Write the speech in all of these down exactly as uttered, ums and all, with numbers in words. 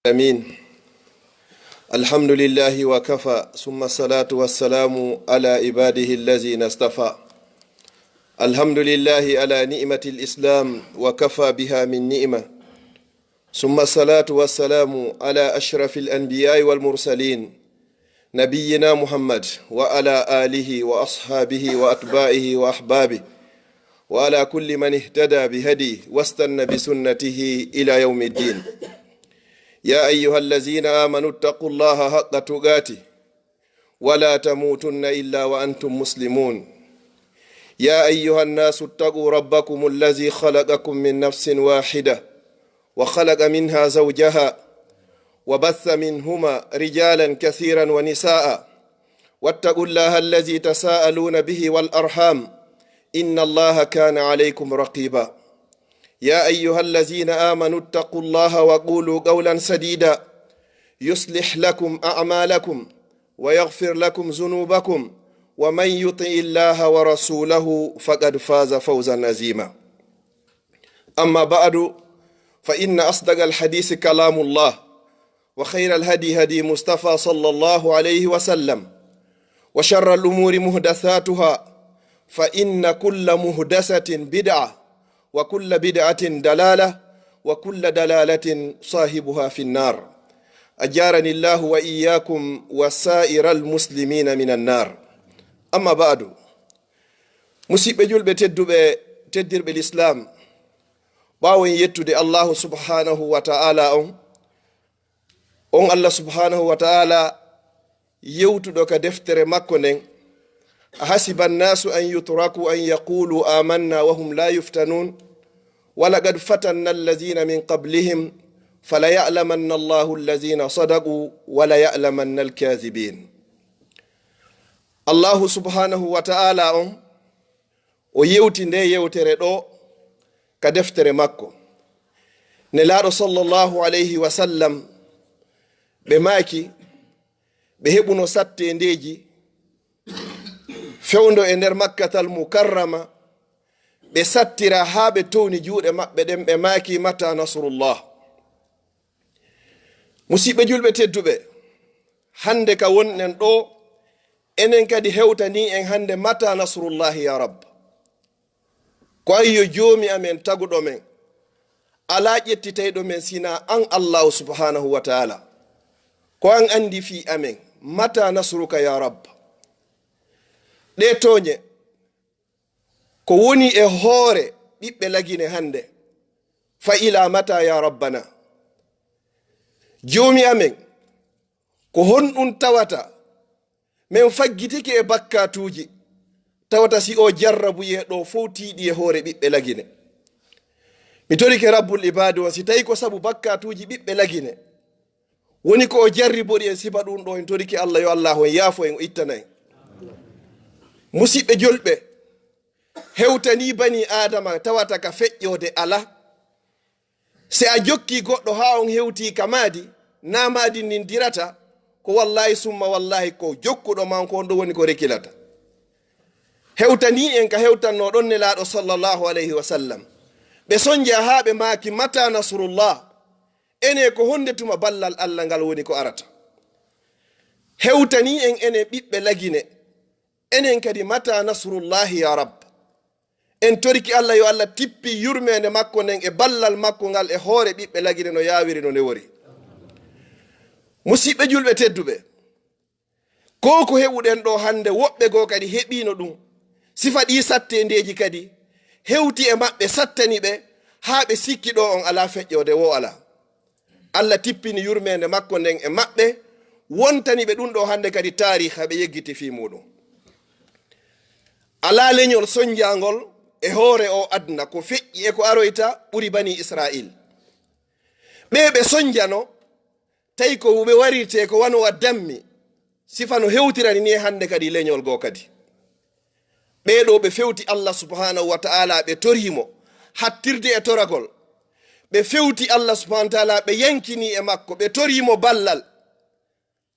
آمين. الحمد لله وكفى، ثم الصلاة والسلام على عباده الذين اصطفى. الحمد لله على نعمة الإسلام وكفى بها من نعمة، ثم الصلاة والسلام على أشرف الأنبياء والمرسلين، نبينا محمد وعلى آله وأصحابه وأتباعه وأحبابه وعلى كل من اهتدى بهديه واستن بسنته إلى يوم الدين. يا أيها الذين آمنوا اتقوا الله حق تقاته ولا تموتن إلا وأنتم مسلمون. يا أيها الناس اتقوا ربكم الذي خلقكم من نفس واحدة وخلق منها زوجها وبث منهما رجالا كثيرا ونساء، واتقوا الله الذي تساءلون به والأرحام، إن الله كان عليكم رقيبا. يا أيها الذين آمنوا اتقوا الله وقولوا قولا سديدا يصلح لكم أعمالكم ويغفر لكم ذنوبكم، ومن يطع الله ورسوله فقد فاز فوزا عظيما. أما بعد، فإن أصدق الحديث كلام الله، وخير الهدي هدي مصطفى صلى الله عليه وسلم، وشر الأمور محدثاتها، فإن كل محدثة بدعة، وكل بدعة ضلالة، وكل ضلالة صاحبها في النار. أجارني الله وإياكم وسائر المسلمين من النار. أما بعد، musidɓe julɓe tedduɓe, teddirɓe lislaam, ɓaawo en yettude Allahu subhanahu wa ta'ala on, on Allah subhanahu wa ta'ala yewtuɗo ka deftere makko nden, أحسب الناس أن يتركوا أن يقولوا آمنا وهم لا يفتنون ولقد فتنا الذين من قبلهم فليعلمن الله الذين صدقوا وليعلمن الكاذبين. Allahu subhanahu wa ta'ala on, o yewti nde yewtere ɗo ka deftere makko. Nelaaɗo sallallahu alayhi wa sallam, ɓe maaki, ɓe heɓuno sattendeeji fewndo e nder Makkatal Mukarrama, ɓe sattira haa ɓe towni juuɗe maɓɓe ɗen, ɓe maaki, "Mata nasrullah?" Musidɓe julɓe tedduɓe, hande ka wonɗen ɗo, enen kadi hewtani en hande, "Mata nasrullahi ya Rabb?" Ko an yo Joomi amen taguɗo men, alaa ƴettitayɗo men sina an Allahu subhanahu wa ta'ala. Ko an andi fii amen, "Mata nasruka ya Rabb?" Ɗe tooñe ko woni e hoore ɓiɓɓe Lagine hande, "Fa ila mata ya Rabbana?" Joomi amen, ko honɗum tawata men faggitike e bakkatuuji, tawata si o jarrabuyee ɗo fow tiiɗi e hoore ɓiɓɓe Lagine? Mi torike Rabbul Ibaadi on, si tawi ko sabu bakkatuuji ɓiɓɓe Lagine woni ko o jarribori en, sifa ɗum ɗo, en torike Allah, yo Allah on yaafo en, o ittana en. Musidɓe julɓe, hewtani bani Aadama tawata ka feƴƴoode ala. Si a jokki goɗɗo haa on hewti ka maadi, na maadi ndin dirata, ko wallahi summa wallahi ko jokkuɗo ma on ko on ɗo woni ko rekilata. Hewtani en ka hewtanno ɗon Nelaaɗo sallallahu alayhi wa sallam. Ɓe sonja haa ɓe maaki, "Mata nasrullah?" Ene ko honde tuma ballal Allah ngal woni ko arata? Hewtani en enen ɓiɓɓe Lagine, enen kadi, "Mata nasrullahi ya Rabb?" En toriki Allah yo Allah tippi yurmeende makko nden e ballal makko ngal e hoore ɓiɓɓe Lagine no yaawiri, no newori. Musidɓe julɓe tedduɓe, ko ko heɓuɗen ɗo hande, woɓɓe goo kadi heɓiino ɗum. Sifa ɗi sattendeeji kadi hewti e maɓɓe, sattani ɓe haa ɓe sikki ɗo on alaa feƴƴoode, wo alaa. Allah tippini yurmeende makko nden e maɓɓe, wontani ɓe ɗum ɗo hande kadi taariha ɓe yeggiti fii muuɗum. Alaa leñol sonjaangol e hoore o aduna ko feƴƴi e ko aroyta ɓuri bani Isra'il. Ɓe ɓe sonjano, tawi ko ɓe warirte ko wano wa dammi, sifa no hewtirani ni e hande kadi leñol goo kadi. Ɓee ɗo ɓe fewti Allah subhanahu wa ta'ala, ɓe torimo hattirde e toragol. Ɓe fewti Allah subhanahu wa ta'ala, ɓe yankini e makko, ɓe torimo ballal.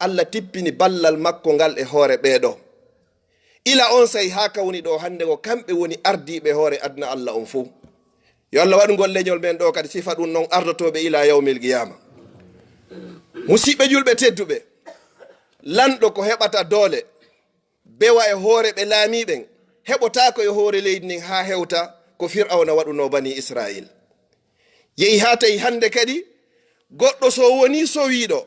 Allah tippini ballal makko ngal e hoore ɓee ɗo. Ila on saa'i haa ka woni ɗo hande, ko kamɓe woni ardiiɓe hoore aduna Allah on fow. Yo Allah waɗu ngol leñol men ɗo kadi sifa ɗum non ardotooɓe ila yawmil qiyama. Musiɓɓe julɓe tedduɓe, lanɗo ko heɓata doole, bewa e hoore ɓe laamiiɓen, heɓotaako e hoore leydi ndin haa hewta ko Fir'awna waɗunoo bani Israa'iil. Yehi haa tawi hannde kadi goɗɗo so wonii sowiiɗo,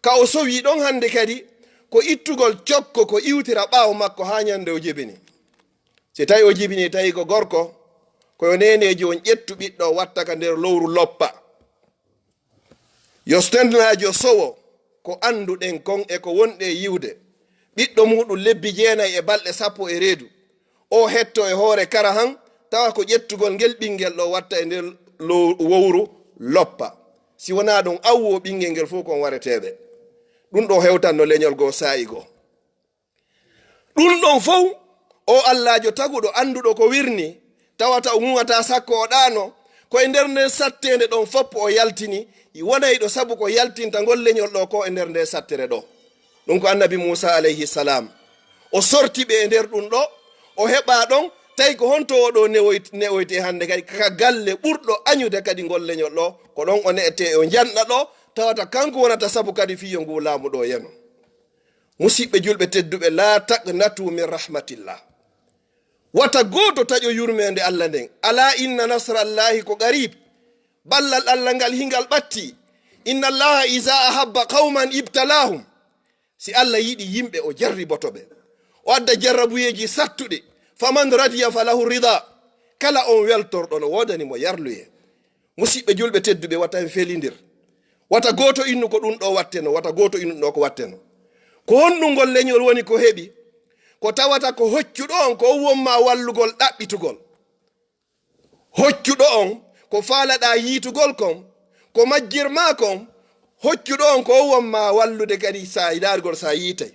ka o sowii ɗon hannde kadi ko ittugol cokko ko iwtira ɓaawo makko haa ñannde o jibini. Si tawi o jibini tawi ko gorko, ko yo neeneeji on ƴettu ɓiɗɗo watta ka nder lowru loppa. Yo stendnaajo sowo ko annduɗen kon e ko wonɗe yiwde, ɓiɗɗo muuɗum lebbi jeenay e balɗe sappo e reedu. O hetto e hoore kara han, tawa ko ƴettugol ngel ɓinngel ɗo watta e nder low-, wowru loppa. Si wonaa ɗum, awwo ɓinngel ngel fof kon wareteeɓe. Ɗum ɗo hewtanno leñol goo saa'i goo. Ɗum ɗon fow, o Allaajo taguɗo, annduɗo ko wirni, tawata o ŋuŋataa sakko o ɗaano, ko e nder nden satteende ɗon foppo o yaltini, wonayɗo sabu ko yaltinta ngol leñol ɗo ko e nder nde sattere ɗo. Ɗum ko Annabi Muusa alayhi salam. O sorti ɓe e nder ɗum ɗo, o heɓa ɗon, tawi ko honto o ɗo newoyt-, newoyte hannde kadi, ka galle ɓurɗo añude kadi ngol leñol ɗo, ko ɗon o ne'ete o janɗa ɗo, tawata kanko wonata sabu kadi fii yo ngu laamu ɗo yano. Musiɓɓe julɓe tedduɓe, "Laa taqnatu min rahmatillah." Wata gooto taƴo yurmeende Allah nden. "Alaa inna nasrallahi ko qarib." Ballal Allah ngal hingal ɓatti. "Inna Allaha iza ahabba qawman ibtalahum." Si Allah yiɗi yimɓe, o jarriboto ɓe. O adda jarrabuyeeji sattuɗi. "Faman radiya falahu rida." Kala on weltorɗo no woodani mo yarluye. Musiɓɓe julɓe tedduɓe, wata en felindir. Wata gooto innu ko ɗum ɗo watteno, wata gooto innu ɗo ko watteno. Ko honɗum ngol leñol woni ko heɓi? Ko tawata ko hoccuɗo on ko on wonma wallugol ɗaɓɓitugol. Hoccuɗo on ko faalaɗaa yiitugol kon, ko majjirmaa kon, hoccuɗo on ko on wonma wallude kadi sa daargol sa yiitay.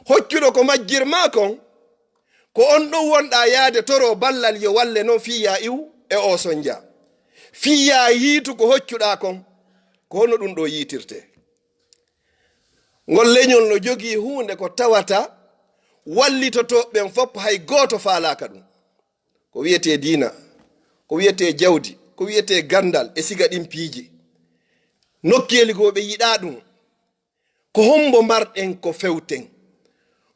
Hoccuɗo ko majjirmaa kon, ko on ɗon wonɗaa yaade toro ballal yo walle non fii yaa iwu e o sonja. Fii yaa yiitu ko hoccuɗaa kon, ko hono ɗum ɗo yiitirte. Ngol leñol no jogii huunde ko tawata wallitotooɓe ɓen fof hay gooto faalaaka ɗum. Ko wiyetee diina, ko wiyetee jawdi, ko wiyetee ganndal e siga ɗin piiji. Nokkeeli goo ɓe yiɗaa ɗum. Ko hombo marɗen ko fewten?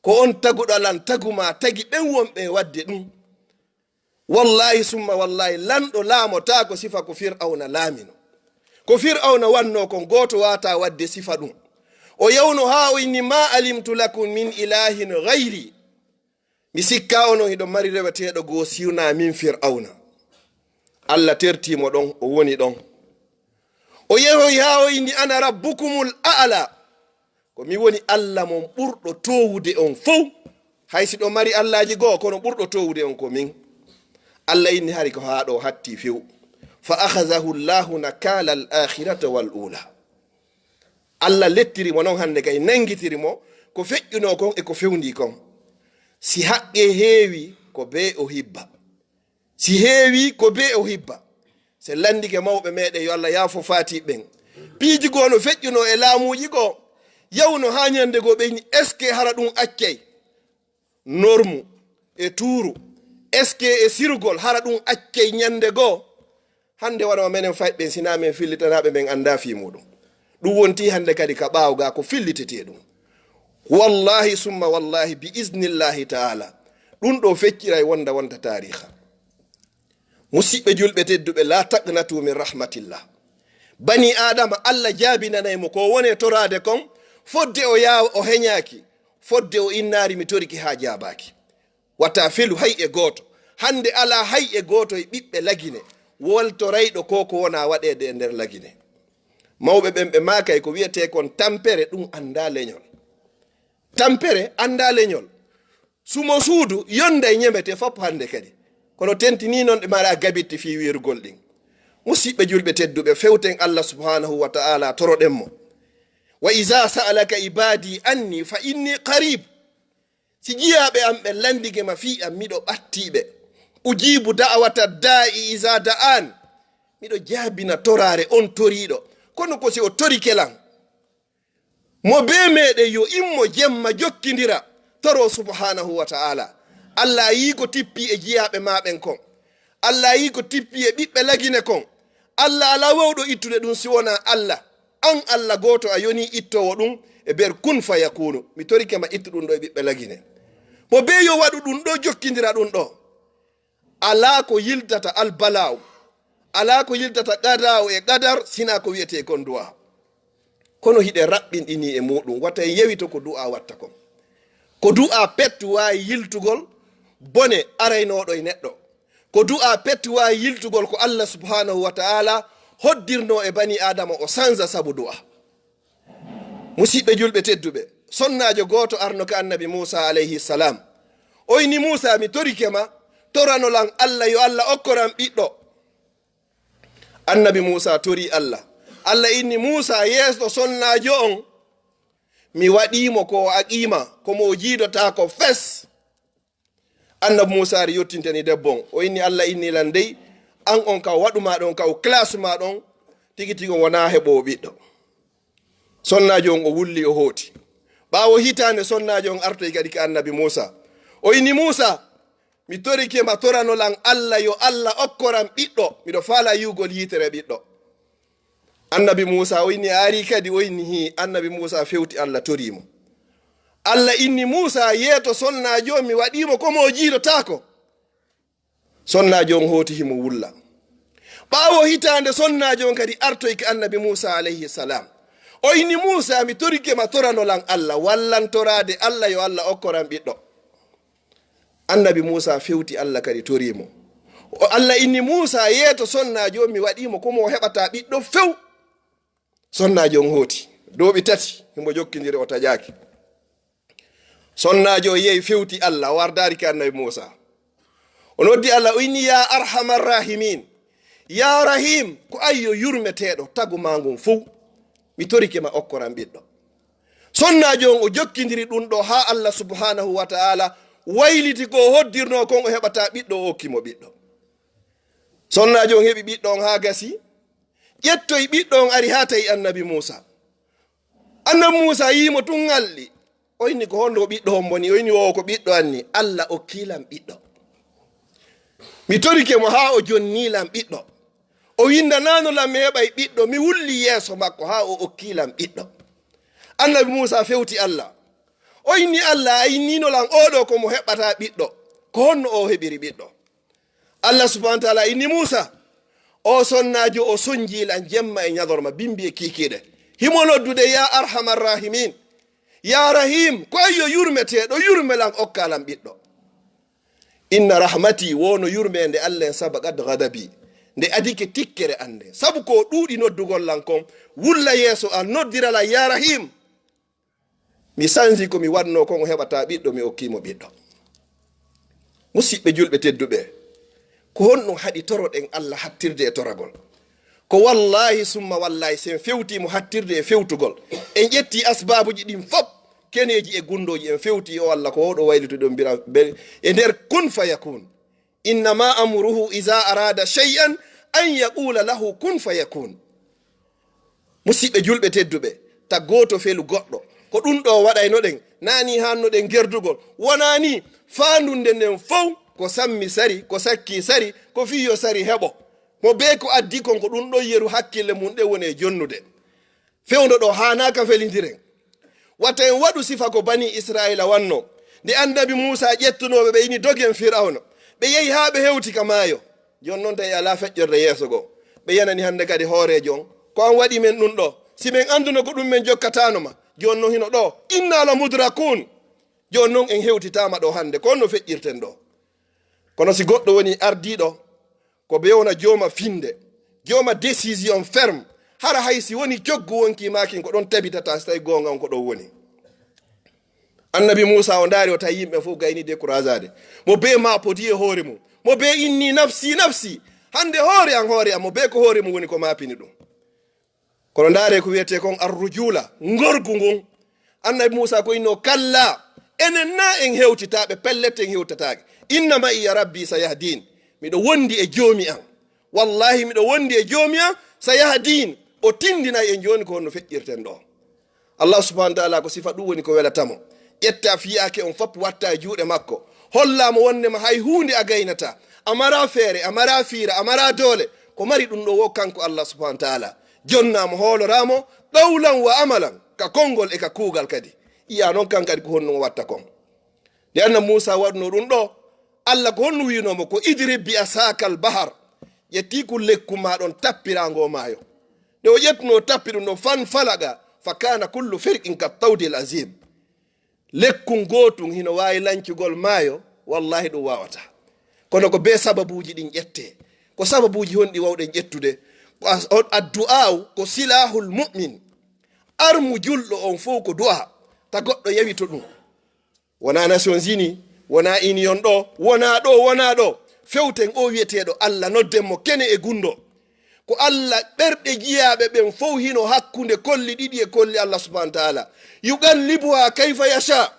Ko on taguɗo lan tagu maa tagi ɓen wonɓe e waɗde ɗum. Wallaahi summa wallaahi, lanɗo laamotaako sifa ko Fir'awna laamino. Ko Fir'awna wannoo kon gooto waawataa waɗde sifa ɗum. O yawno haa o inni, "Ma alimtu lakum min ilahin ghayri." Mi sikkaa onon hiɗon mari reweteeɗo goo si wonaa min Fir'awna. Allah tertii mo ɗon, o woni ɗon. O yehoyi haa o inni, "Ana rabbukumul a'la." Ko mi woni Allah mon ɓurɗo toowude on fow. Hay si ɗon mari allaaji goo, kono ɓurɗo toowude on ko min. Allah inni hari ko haa ɗo hatti few. "Fa akhazahu Allahu nakala al-akhirata wal ula." Allah lettiri mo non hannde kay, nanngitiri mo ko feƴƴunoo kon e ko fewndii kon. Si haqqee heewi, ko bee o hibba. Si heewi, ko bee o hibba. Se lanndike mawɓe meɗen, yo Allah yaafo faati ɓen. Piiji goo no feƴƴunoo e laamuuji goo, yawno haa ñannde goo ɓe inni, "Est-ce que hara ɗum accay?" Normu e tuuru, est-ce que e sirgol, hara ɗum accay ñannde goo? Hannde wano menen fayɓe ɓen, si naa men fillitanaaɓe, men anndaa fii muuɗum. Ɗum wontii hannde kadi ka ɓaawo gaa ko fillitetee ɗum. Wallaahi summa wallaahi, bi iznillaahi taala, ɗum ɗo fecciray wonda wonta taariha. Musiɓɓe julɓe tedduɓe, "Laa taqnatu min rahmatillah." Banii Aadama, Allah jaabinanay mo ko woni e toraade kon, fodde o yaawa o heñaaki, fodde o innaari, "Mi torike," haa jaabaaki. Wata felu hay e gooto. Hannde alaa hay e gooto e ɓiɓɓe Lagine weltorayɗo ko ko wona waɗeede e nder Lagine. Mawɓe ɓen ɓe maakay ko wiyetee kon tampere, ɗum anndaa leñol. Tampere anndaa leñol. Sumo suudu yonday ñemete fop hannde kadi. Kono tentinii non ɗe mara gabitti fii wiirugol ɗin. Musiɓɓe julɓe tedduɓe, fewten Allah subhanahu wa ta'ala, toroɗen mo. "Wa iza sa'alaka ibadi anni fa inni qarib." Si jiyaaɓe am ɓen lanndike ma fii am, miɗo ɓattii ɓe. "Ujibu da'wata da'i iza da'an." Miɗo jaabina toraare on toriiɗo. Kono ko si o torike lan. Mo bee meɗen yo immo jemma jokkindira, toro subhanahu wa ta'ala. Allah yii ko tippi e jiyaaɓe ma ɓen kon. Allah yii ko tippi e ɓiɓɓe Lagine kon. Allah alaa wawɗo ittude ɗum si wonaa Allah. An Alla gooto a yoni ittoowo ɗum e ber kun fayakunu. Mi torike ma ittu ɗum ɗo e ɓiɓɓe lagine. Mo bee yo waɗu ɗum ɗo, jokkindira ɗum ɗo. Alaa ko yiltata albalaaw, alaa ko yiltata qadaaw e qadar, sinaa ko wi'etee kon du'a. Kono hiɗen raɓɓinɗini e muuɗum, wata en yewito ko du'a watta kon. Ko du'a pettu waawi yiltugol bone araynooɗo e neɗɗo. Ko du'a pettu waawi yiltugol ko Allah subhanahu wa ta'ala hoddirnoo e bani Aadama o sanza sabu du'a. Musiɓɓe julɓe tedduɓe, sonnaajo gooto arno ka annabi Muusa alayhi salam. O inni Muusa, mi torike ma, toranolan Allah yo Allah okkoran ɓiɗɗo. Annabi Muusa tori Allah. Allah inni Muusa yeeso sonnaajo on, mi waɗii mo ko o aqiima, ko mo o jiidotaako fes. Annabi Muusa ari yottintani debbo on. O inni, Allah inni lan dey, an on ka o waɗu ma ɗon, ka o classe ma ɗon, tigi tigi on wonaa heɓoowo ɓiɗɗo. Sonnaajo on o wulli, o hooti. Ɓaawo hitaande, sonnaajo on artoy kadi ka annabi Muusa. O inni Muusa, mi torike ma toranolan Allah, yo Allah okkoran ɓiɗɗo. Miɗo faala yi'ugol yiitere ɓiɗɗo. Annabi Muusa o inni, a ari kadi? O inni, hii. Annabi Muusa fewti Allah torii mo. Allah inni Muusa, yeeto sonnaajo on, mi waɗii mo ko mo o jiidotaako. Sonnaajo on hooti himo wulla. Ɓaawo hitaande, sonnaajo on kadi artoy ka annabi Muusa alayhi salam. O inni Muusa, mi torike ma toranolan Allah, wallan toraade Allah yo Allah okkoran ɓiɗɗo. Annabi Muusa fewti Allah kadi torii mo. O Allah inni Muusa, yeeto sonnaajo on, mi waɗii mo ko mo heɓata ɓiɗɗo few. Sonnaajo on hooti. Duuɓi tati, himo jokkindiri o taƴaaki. Sonnaajo o yehi fewti Allah, o ardaari ka annabi Muusa. O noddi Allah, o inni, ya arhamar rahimin, ya rahim, ko an yo yurmeteeɗo, tagu ma ngun fow. Mi torike ma okkoran ɓiɗɗo. Sonnaajo on o jokkindiri ɗum ɗo haa Allah subhanahu wa ta'ala wayliti ko o hoddirnoo kon o heɓata ɓiɗɗo, o okki mo ɓiɗɗo. Sonnaajo on heɓi ɓiɗɗo on haa gasi, ƴettoy ɓiɗɗo on ari haa tawi annabi Muusa. Annabi Muusa yii mo tun ngalɗi. O inni, ko honno ɓiɗɗo on woni? O inni, o ko ɓiɗɗo an ni. Allah okkii lan ɓiɗɗo. Mi torike mo haa o jonnii lan ɓiɗɗo. O windanaano lan mi heɓay ɓiɗɗo. Mi wulli yeeso makko haa o okkii lan ɓiɗɗo. Annabi Muusa fewti Allah. O inni, Allah, a inniino lan oo ɗoo ko mo heɓata ɓiɗɗo. Ko honno o heɓiri ɓiɗɗo? Allah subhanahu wa ta'ala inni Muusa, o sonnaajo o sonjii lan jemma e ñalorma, bimbi e kiikiiɗe. Himo noddude, ya arhamar rahimin, ya rahim, ko an yo yurmeteeɗo, yurme lan, okka lan ɓiɗɗo. Inna rahmati, woo no yurmeende Allah en, sabaqat ghadabi, nde adike tikkere an nden. Sabu ko o ɗuuɗi noddugol lan kon, wulla yeeso an, noddira lan ya rahim. Mi sanji ko mi waɗnoo kon, o heɓata ɓiɗɗo, mi okkii mo ɓiɗɗo. Musiɓɓe julɓe tedduɓe, ko honɗum haɗi toroɗen Allah hattirde e toragol? Ko wallahi summa wallahi, si en fewtii mo hattirde e fewtugol, en ƴettii asbaabuji ɗin fop, keneeji e gunndooji, en fewtii o Allah ko oo ɗo waylituɗen mbira be-, e nder kun fayakun. Innama amruhu iza arada shay'an an yaqula lahu kun fayakun. Musiɓɓe julɓe tedduɓe, ta gooto felu goɗɗo. Ko ɗum ɗo waɗaynoɗen, naa ni hannoɗen gerdugol. Wonaa ni, faandunde nden fow ko sammi sari, ko sakki sari, ko fii yo sari heɓo. Mo bee ko addi kon, ko ɗum ɗon yeru hakkille mum ɗen woni e jonnude. Fewndo ɗo haanaaka felindiren. Wata en waɗu sifa ko Banii Israa'iila wannoo. Nde Annabi Muusaa ƴettunoo ɓe, ɓe ini dogen Fir'awna. Ɓe yehi haa ɓe hewti ka maayo. Jooni non tawi alaa feƴƴorde yeeso goo. Ɓe yanani hannde kadi hooreejo on. Ko an waɗi men ɗum ɗo. Si men annduno ko ɗum men jokkataano ma. Jooni non hino ɗo. Innaa la mudrakuun. Jooni non en hewtitaama ɗo hannde. Ko honno feƴƴirten ɗo? Kono si goɗɗo woni ardiiɗo, ko ɓe wona jooma finnde, jooma décision ferme. Hara hay si woni coggu wonki maakin ko ɗon tabitata, si tawi goonga on ko ɗon woni. Annabi Muusaa o ndaari, o tawi yimɓe fof gayni décourageade. Mo bee maapodii e hoore mum. Mo bee inni nafsi, nafsi. Hannde hoore am, hoore am. Mo bee ko hoore mum woni ko maapini ɗum. Kono ndaaree ko wiyetee kon arrujula, ngorgu ngun. Annabi Muusaa ko innoo, kalla, enen naa en hewtitaaɓe, pellet en hewtataake. Inna ma'iya rabbi sayahdin. Miɗo wondi e Joomi an. Wallahi, miɗo wondi e Joomi an, sayahdin. O tindinay en jooni ko honno feƴƴirten ɗo. Allah subhanahu wa ta'ala ko sifa ɗum woni ko welata mo. Ƴetta fiyaake on fop watta e juuɗe makko. Holla mo wonde ma hay huunde a gaynata. A mara feere, a mara fiira, a mara doole. Ko mari ɗum ɗo wo kanko Allah subhanahu wa ta'ala. Jonna mo, hoolora mo, Qawlan wa amalan, ka konngol e ka kuugal kadi. Yiya noon kan kadi ko honno o watta kon. Nde Annabi Muusa waɗunoo ɗum ɗo, Allah ko honno wi'unoo mo? Ko idrib bi asakal bahar. Ƴettii kun lekkun maa ɗon, tappiraa ngoo maayo. Nde o ƴettunoo, tappi ɗum ɗon, fan falaqa, fa kana kullu firqin ka tawdil azim. Lekkun gootun hino waawi lancugol maayo, wallahi ɗum waawataa. Kono ko bee sababuuji ɗin ƴettee. Ko sababuuji honɗi waawɗen ƴettude? Ko as-, on addu'aaw ko silahul mu'min. Armu julɗo on fow ko du'a. Ta goɗɗo yawito ɗum. Wonaa Nations Unies, wonaa Union ɗo, wonaa ɗo, wonaa ɗo. Fewten o wi'eteeɗo Allah, nodden mo kene e gunndo. Ko Allah, ɓerɗe jiyaaɓe ɓen fow hino hakkunde kolli ɗiɗi e kolli Allah subhanahu wa ta'ala. Yuqallibuha kayfa yasha.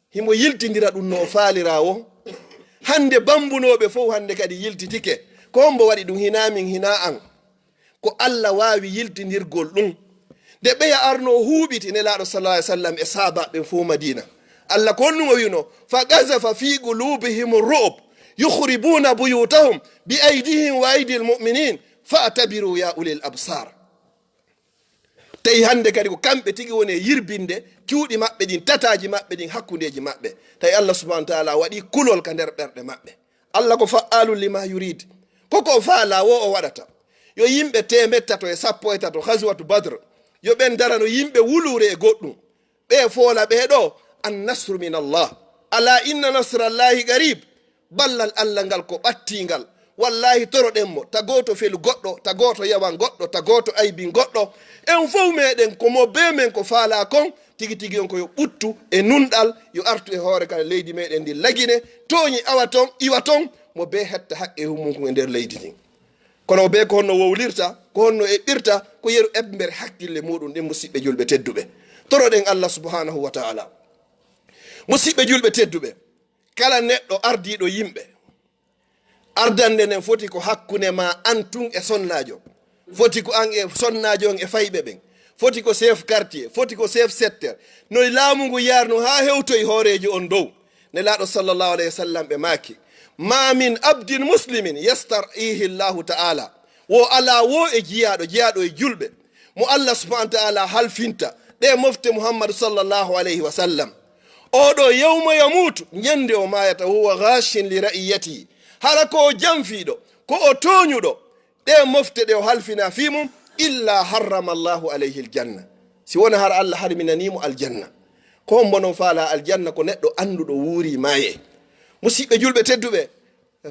Himo yiltindira ɗum no o faalira wo. Hande bambunooɓe fow hande kadi yiltitike. Ko hombo waɗi ɗum? Hinaa min, hinaa an. Ko Allah waawi yiltindirgol ɗum. Nde ɓeya arno huuɓiti Nelaaɗo sallallahu alaihi wasallam e sahaabaaɓe ɓen fow Madina. Allah ko honɗum o wi'uno? Fa qazafa fi qulubihim ru'b yukhribuna buyutahum bi aydihim wa aydil mu'minin fa'tabiru ya ulil absar. Tawi hande kadi ko kamɓe tigi woni e yirbinde cuuɗi maɓɓe ɗin, tataaji maɓɓe ɗin, hakkundeeji maɓɓe. Tawi Allah subhanahu wa ta'ala waɗi kulol ka nder ɓerɗe maɓɓe. Allah ko fa'alun lima yurid. Ko ko o faala wo o waɗata. Yo yimɓe teemeɗɗe tato e sappo e tato, Ghazwatu Badr, yo ɓen darano yimɓe wuluure e goɗɗum. Ɓe foola ɓe ɗo, "An nasru min Allah. Ala inna nasrallahi qarib." Ballal Allah ngal ko ɓattingal. Wallahi, toroɗen mo, ta gooto felu goɗɗo, ta gooto yawan goɗɗo, ta gooto aybin goɗɗo. En fow meɗen ko mo bee men ko faala kon, tigi tigi on ko yo ɓuttu e nunɗal, yo artu e hoore ka leydi meɗen ndi Lagine, tooñi awa ton, iwa ton, mo bee hetta haqqeehu mun kun e nder leydi ndin. Kono o bee ko honno wowlirta, ko honno eɓɓirta, ko yeru eɓɓere hakkille muɗum ɗin, musiɓɓe julɓe tedduɓe. Toroɗen Allah subhanahu wa ta'ala. Musiɓɓe julɓe tedduɓe, kala neɗɗo ardiiɗo yimɓe, ardande nden foti ko hakkunde ma an tun e sonnaajo. Foti ko an e sonnaajo on e fayɓe ɓen. Foti ko chef quartier, foti ko chef secteur. No laamu ngu yarno haa hewtoy hooreejo on dow. Nelaaɗo sallallahu alayhi wa sallam ɓe maaki, "Ma min abdin muslimin yastar'ihi Allahu ta'ala." Wo alaa wo e jiyaaɗo, jiyaaɗo e julɓe, mo Allah subhanahu wa ta'ala halfinta ɗe mofte Muhammadu sallallahu alayhi wa sallam. Oɗo yawma yamutu, ñande o maayata, huwa ghashin li ra'iyati. Hara ko o janfiiɗo, ko o tooñuɗo, ɗe mofte ɗe o halfina fii mum, illa harrama Allahu alayhi aljanna. Si wona hara Allah harminani mo aljanna. Ko hombo non faala aljanna? Ko neɗɗo annduɗo wuuri maaye. Musiɓɓe julɓe tedduɓe,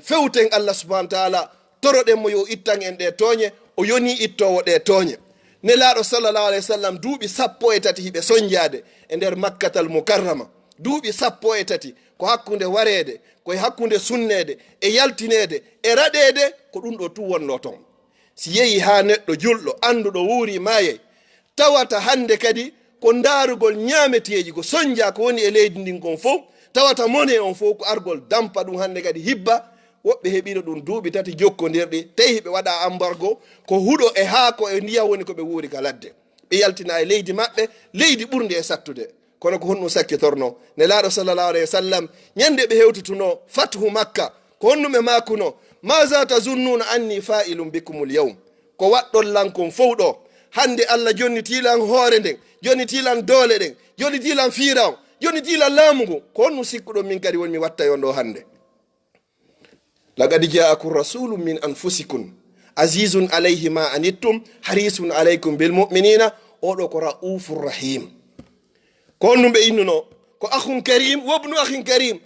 fewten Allah subhanahu wa ta'ala, toroɗen mo yo ittan en ɗe tooñe, o yoni ittoowo ɗe tooñe. Nelaaɗo sallallahu alayhi wa sallam duuɓi sappo e tati hiɓe sonjaade e nder Makkatal Mukarrama. Duuɓi sappo e tati ko hakkunde wareede, ko e hakkunde sunneede, e yaltineede, e raɗeede, ko ɗum ɗo tun wonno ton. Si yehi haa neɗɗo julɗo, annduɗo wuuri maayay, tawata hande kadi ko ndaarugol ñaameteeji, ko sonja ko woni e leydi ndin kon fow, tawata mone on fow ko argol dampa ɗum hande kadi hibba. Woɓɓe heɓino ɗum duuɓi tati jokkondirɗi, tawi hiɓe waɗa ambargo, ko huɗo e haako e ndiyam woni ko ɓe wuuri ka ladde. Ɓe yaltina e leydi maɓɓe, leydi ɓurndi e sattude. Kono ko honɗum sakkitorno? Nelaaɗo sallallahu alayhi wa sallam, ñande ɓe hewtituno fathu Makka, ko honɗum ɓe maakuno? "Maza tazunnuna anni fa'ilun bikumul yawm?" Ko waɗɗon lan kon fow ɗo? Hande Allah jonnitii lan hoore nden, jonnitii lan doole ɗen, jonnitii lan fiira on, jonnitii lan laamu ngun. Ko honɗum sikkuɗon min kadi woni mi watta on ɗo hande? "Laqad ja'akum rasulun min anfusikum azizun alayhi ma anittum harisun alaykum bil mu'minina." Oɗo ko ra'ufur rahim. Ko honɗum ɓe innuno? Ko akhun karim, wabnu akhin karim.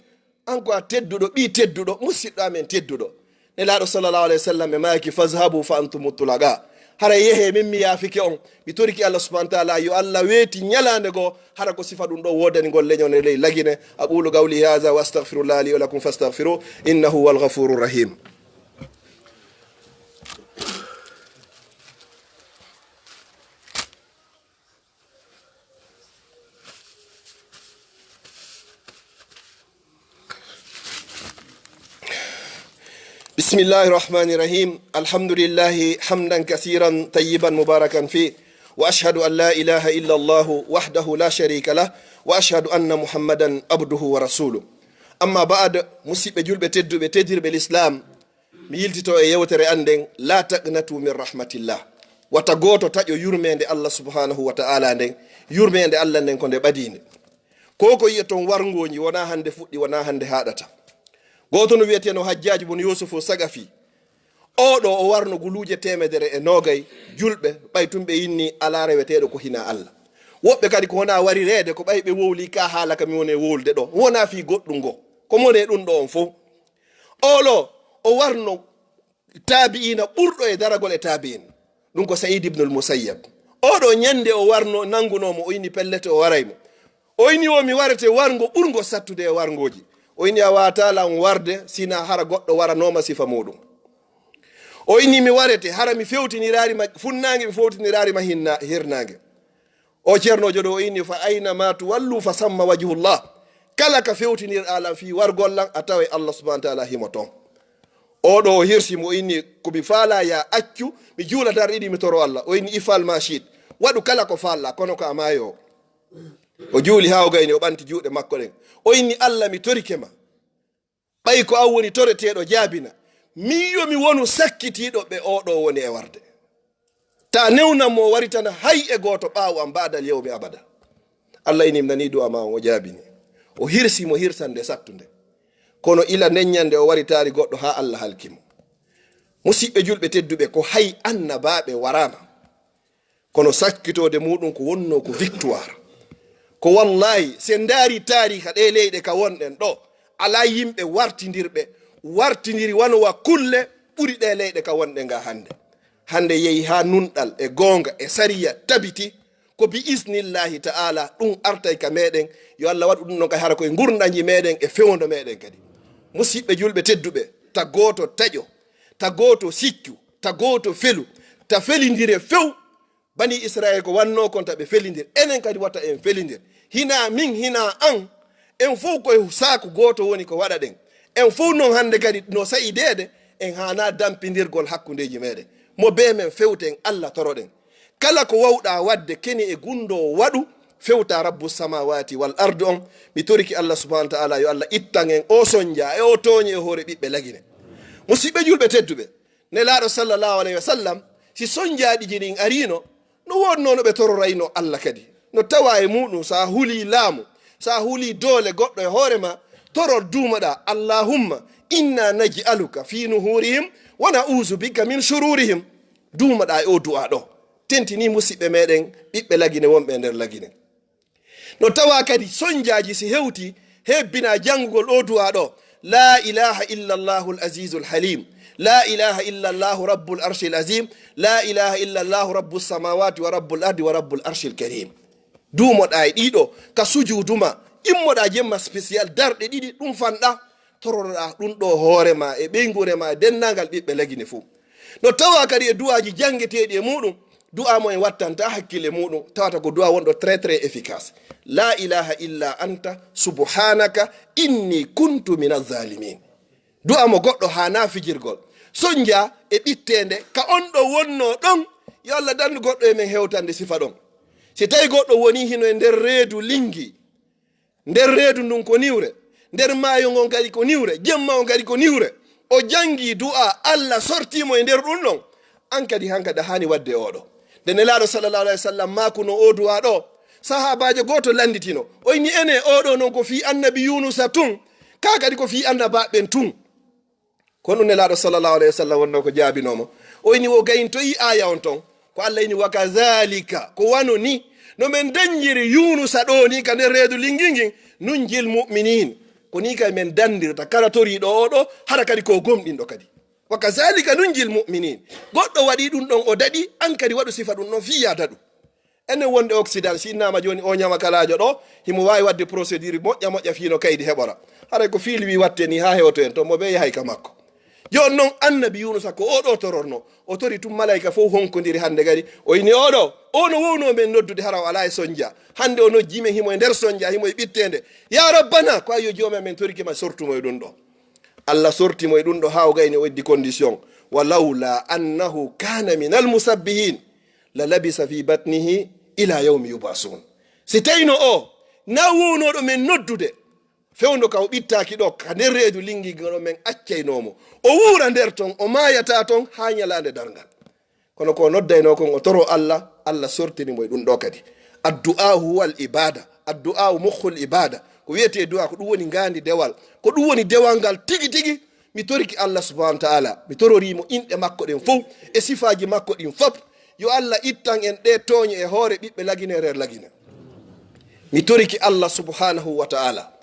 An ko a tedduɗo, ɓii tedduɗo, musiɗɗo amen tedduɗo. Nelaaɗo sallallahu alayhi wa sallam ɓe maaki, "Fazhabu fa antum tulaqa." Hara yehe, min mi yaafike on. Mi toriki Allah subhanahu wa ta'ala, yo Allah weeti ñalaande goo, hara ko sifa ɗum ɗo woodani ngol leñol e ley Lagine. Aqulu qawli hadha wa astaghfirullah li wa lakum fastaghfiru, innahu huwal ghafurur rahim. بسم الله الرحمن الرحيم. الحمد لله حمدا كثيرا طيبا مباركا فيه. وأشهد أن لا إله إلا الله وحده لا شريك له. وأشهد أن محمدا عبده ورسوله. أما بعد، musiɓɓe julɓe tedduɓe, teddirɓe l'islam, mi yiltito e yewtere an nden, "La taqnatu min rahmatillah." Wata gooto taƴo yurmeende Allah subhanahu wa ta'ala nden. Yurmeende Allah nden ko nde ɓadiinde. Ko ko yi'e ton warngooji, wonaa hannde fuɗɗi, wonaa hannde haaɗata. Gooto no wi'eteeno Hajjaaji bun Yuusufu Sagafi. Oo ɗoo o warno guluuje teemedere e noogay julɓe, ɓay tun ɓe inni alaa reweteeɗo ko hinaa Allah. Woɓɓe kadi ko honaa wari reede, ko ɓay ɓe wowli ka haala ka mi woni e wowlude ɗoo. Wonaa fii goɗɗum ngo. Ko mone ɗum ɗoo on fow. Oo ɗoo o warno taabi'iina ɓurɗo e daragol e taabi'iin. Ɗum ko Sa'iid ibnul Musayyab. Oo ɗoo ɲannde o warno, nanngunoo mo, o inni pellet o waray mo. O inni o mi warete warngo ɓurngo sattude e warngooji. O inni a waataa lan warde sinaa hara goɗɗo waranooma sifa muuɗum. O inni mi warete hara mi fewtiniraari ma funnaange, mi fewtiniraari ma hinna-, hirnaange. O ceernoojo ɗoo o inni fa ayna ma tuwallu fa samma wajhullah. Kala ka fewtinirɗaa lan fii wargol lan a taway Allah subhanahu wa ta'ala himo ton. Oo ɗoo o hirsi mo, o inni ko mi faalaa ya accu, mi juula darɗe ɗiɗi mi toro Allah. O inni ifal ma shiit. Waɗu kala ko faalɗaa, kono ko a maayoowo. O juuli haa o gayni, o ɓanti juuɗe makko ɗen. O inni Allah mi torike ma. Ɓay ko an woni toreteeɗo jaabina. Min yo mi wonu sakkitiiɗo ɓe oo ɗoo woni e warde. Ta newnan mo o waritana hay e gooto ɓaawo an ba'dal yawmi abada. Allah ini mi nanii du'a ma on o jaabini. O hirsi mo hirsande sattunde. Kono ila nden ɲannde o waritaali goɗɗo haa Allah halki mo. Musiɓɓe julɓe tedduɓe ko hay annabaaɓe waraama. Kono sakkitoode muuɗum ko wonnoo ko victoire. Ko wallaahi, si en ndaari taariika ɗee leyɗe ka wonɗen ɗoo, alaa yimɓe wartindirɓe, wartindiri wano wa kulle ɓuri ɗee leyɗe ka wonɗen ga hannde. Hannde yehi haa nunɗal e goonga e sariya tabiti, ko bi isnillahi ta'ala ɗum artay ka meɗen. Yo Allah waɗu ɗum ɗon kadi hara koye ngurndanji meɗen e fewndo meɗen kadi. Musiɓɓe julɓe tedduɓe, ta gooto taƴo, ta gooto siccu, ta gooto felu, ta felindire few. Bani Israel ko wannoo kon ta ɓe felindir. Enen kadi wata en felindir. Hinaa min, hinaa an. En fow koye saaku gooto woni ko waɗaɗen. En fow non hannde kadi no sa'i deede, en haanaa dampindirgol hakkundeeji meɗen. Mo bee men fewten, Allah toroɗen. Kala ko wawɗaa waɗde kene e gunndoo waɗu, fewtaa Rabbu samawati wal ardu on. Mi toriki Allah subhanahu wa ta'ala yo Allah ittan en oo sonja e oo tooɲe e hoore ɓiɓɓe lagine. Musiɓɓe julɓe tedduɓe, Nelaaɗo sallallahu alayhi wa sallam, si sonjaaɗiji ɗin ariino, no woodnoo no ɓe tororaynoo Allah kadi. No tawaa e muuɗum, so a hulii laamu, so a hulii doole goɗɗo e hoore ma, toror duumoɗaa, "Allahumma inna naj'aluka fi nuhurihim wa na'uzu bika min shururihim." Duumoɗaa e oo du'aa ɗoo. Tentinii musiɓɓe meɗen, ɓiɓɓe Lagine wonɓe e nder Lagine. No tawaa kadi sonjaaji si hewtii, hebbinaa janngugol oo du'aa ɗoo, "La ilaha illa Allahul Azizul Halim. La ilaha illa Allahu Rabbul Arshil Azim. La ilaha illa Allahu Rabbus Samawati wa Rabbul Ardi wa Rabbul Arshil Karim." Duumoɗaa e ɗii ɗoo ka sujuudu maa, immoɗaa jemma spécial, darɗe ɗiɗi, ɗum fanɗaa, toroɗaa ɗum ɗoo hoore maa e ɓeynguure maa e denndaangal ɓiɓɓe Lagine fow. No tawaa kadi e du'aaji janngeteeɗi e muuɗum, du'aa mo en wattantaa hakkille muuɗum, tawata ko du'aa wonɗo très, très efficace. "La ilaha illa anta subhanaka inni kuntu minaz zalimin." Du'aa mo goɗɗo haanaa fijirgol. Sonjaa e ɓitteende ka on ɗo wonnoo ɗon, yo Allah dandu goɗɗo e men hewtande sifa ɗon. Si tawi goɗɗo wonii hino e nder reedu lingi, nder reedu ndun ko niwre, nder maayo ngon kadi ko niwre, jemma on kadi ko niwre. O janngi du'aa, Allah sortii mo e nder ɗum ɗon. An kadi hankadi a haani waɗde oo ɗoo. Nde Nelaaɗo sallallahu alayhi wa sallam maakunoo oo du'aa ɗoo, sahaabaajo gooto lannditino. O inni, "Enee, oo ɗoo non ko fii annabi Yuunusa tun, kaa kadi ko fii annabaaɓe ɓen tun?" Ko ɗum Nelaaɗo sallallahu alayhi wa sallam wonnoo ko jaabinoo mo. O inni o gayintoyi aaya on ton. Ko Allah inni, "Wa kadhalika, ko wano ni, no men danjiri Yuunusa ɗoo ni ka nder reedu lingi ngin, nunjil mu'minin." Ko ni kay men dandirta kala toriiɗo oo ɗoo, hara kadi ko gomɗinɗo kadi. "Wa kadhalika nunjil mu'minin." Goɗɗo waɗii ɗum ɗon, o daɗi, an kadi waɗu sifa ɗum ɗon fii yaa daɗu. Enen wonde Occident, si innama jooni o ɲamakalaajo ɗoo, himo waawi waɗde procédure moƴƴa moƴƴa fii no kaydi heɓora. Haray ko fii liwi watte ni haa hewto en ton, mo bee yahay ka makko. Jooni non annabi Yuunusa ko oo ɗoo tororno. O tori tun malayka fow honkondiri hande kadi. O inni oo ɗoo, oo no wownoo men noddude hara o alaa e sonja. Hande o nojji men himo e nder sonja, himo e ɓitteende. "Yaa Rabbana, ko ayyo Joomi amen torike ma sortu mo e ɗum ɗoo." Allah sorti mo e ɗum ɗoo haa o gayni o waddi condition. "Wa lawla annahu kana minal musabbihin." "La labisa fi batnihi ila yawmi yub'asun." Si tawino o na wownooɗo men noddude, fewndo ka o ɓittaaki ɗoo, ka nder reedu lingi ngano men accaynoo mo. O wuura nder ton, o maayata ton haa ɲalaande darngal. Kono ko o noddaynoo kon, o toroo Allah, Allah sortini mo e ɗum ɗoo kadi. Addu'aahu huwal ibaada. Addu'aahu mukhul ibaada. Ko wiyetee du'a, ko ɗum woni ngaandi dewal. Ko ɗum woni dewal ngal tigi tigi. Mi torike Allah subhanahu wa ta'ala. Mi tororii mo inɗe makko ɗen fof, e sifaaji makko ɗin fof. Yo Allah ittan en ɗee tooñe e hoore ɓiɓɓe Lagine, reer Lagine. Mi torike Allah subhanahu wa ta'ala.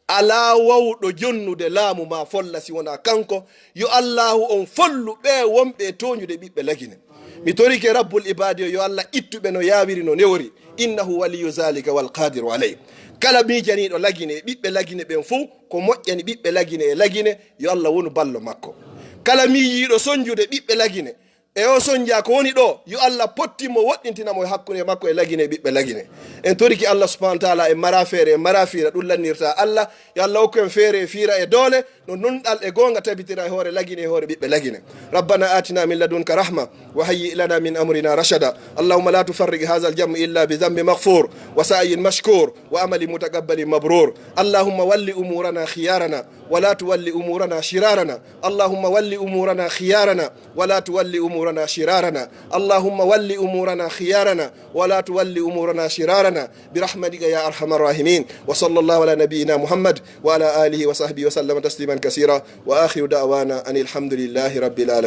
Alaa wawɗo jonnude laamu maa folla si wonaa kanko. Yo Allaahu on follu ɓee wonɓe e tooñude ɓiɓɓe Lagine. Mi torike Rabbul Ibaadi o, yo Allah ittu ɓe no yaawiri, no newori. Innahu waliyyu zaalika wal qaadiru alayh. Kala miijaniiɗo Lagine e ɓiɓɓe Lagine ɓen fof, ko moƴƴani ɓiɓɓe Lagine e Lagine, yo Allah wonu ballo makko. Kala miijiiɗo sonjude ɓiɓɓe Lagine, e o sonja ko woni ɗo, yo Allah pottin mo, woɗɗintina mo e hakkunde makko e Lagine e ɓiɓɓe Lagine. En torike Allah subhanahu wa ta'ala, en mara feere, en mara fiira, ɗum lannirta Allah. Yo Allah hokku en feere e fiira e doole, no nunɗal e goonga tabitira e hoore Lagine, e hoore ɓiɓɓe Lagine. ربنا آتنا من لدنك رحمة وهيئ لنا من أمرنا رشدا. اللهم لا تفرق هذا الجمع إلا بذنب مغفور وسعي مشكور وعمل متقبل مبرور. اللهم ول أمورنا خيارنا ولا تول أمورنا شرارنا. اللهم ول أمورنا خيارنا ولا تول أمورنا شرارنا. اللهم ول أمورنا خيارنا ولا تول أمورنا شرارنا. برحمتك يا أرحم الراحمين. وصلى الله على نبينا محمد وعلى آله وصحبه وسلم تسليما كثيرا. وآخر دعوانا أن الحمد لله رب العالمين.